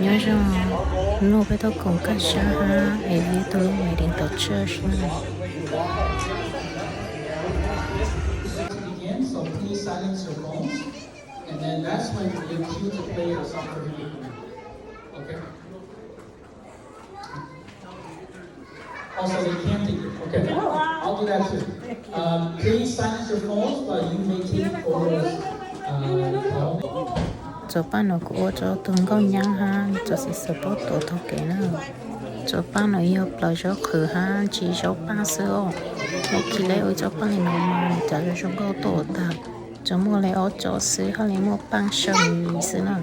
Nyob zoo, hnub no peb tuaj koom kaj sab hab es view tau lub wedding tau tsaj sab na. Txawv paj no kuv ua rau tus nkauj nyab hab txawv xim xav paub tuav taug kev na. Txawv paj no yog plaws zaub qhwv hab ntsis zaub paj xwb os. Lawv khi lawv ua txawv paj li no mas cas zoo nkauj tuaj tag. Tsuas muaj li ob txawv xwb hab li muaj paj saw xwb na.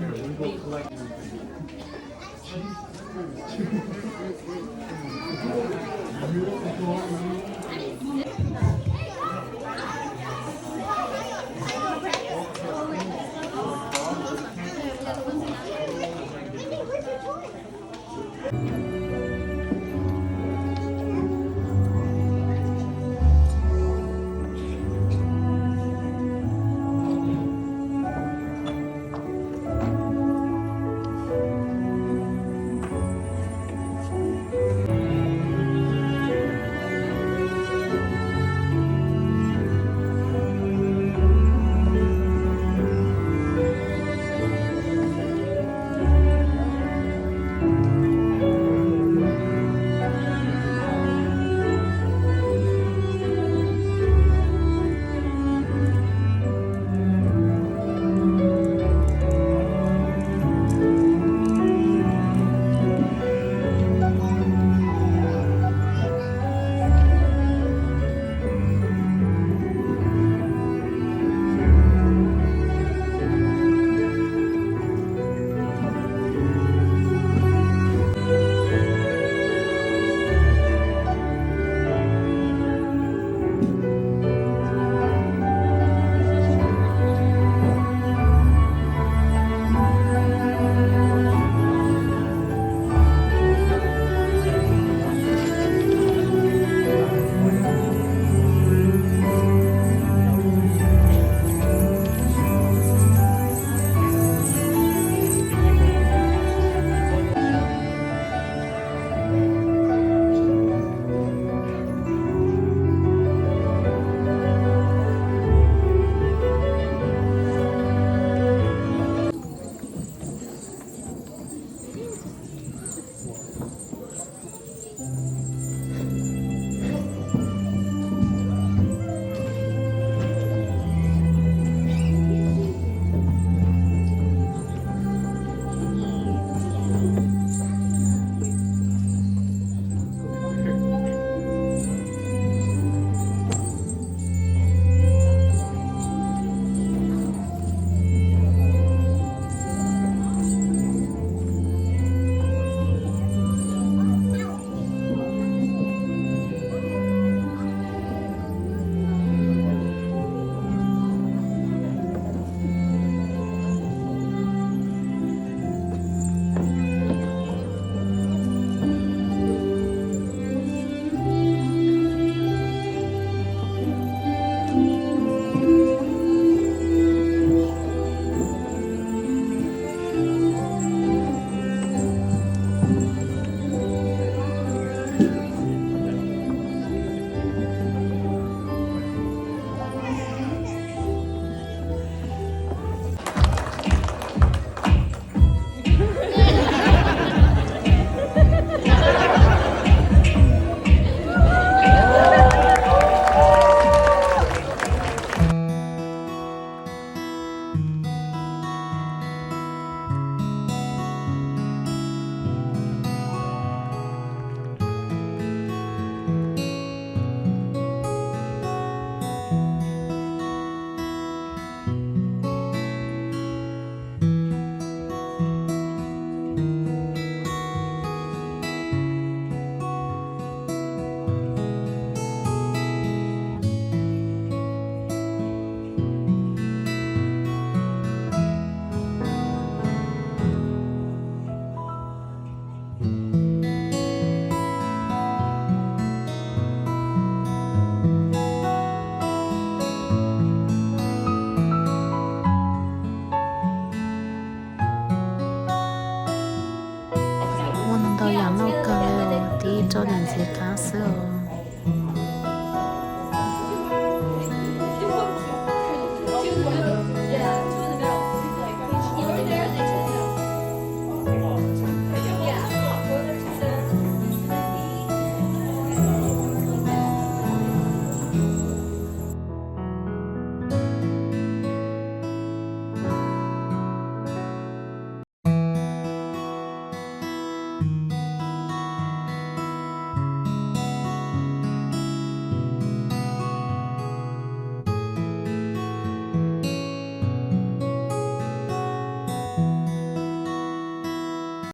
Yam noj kawg li, tib rau niam ntxiv qab xwb.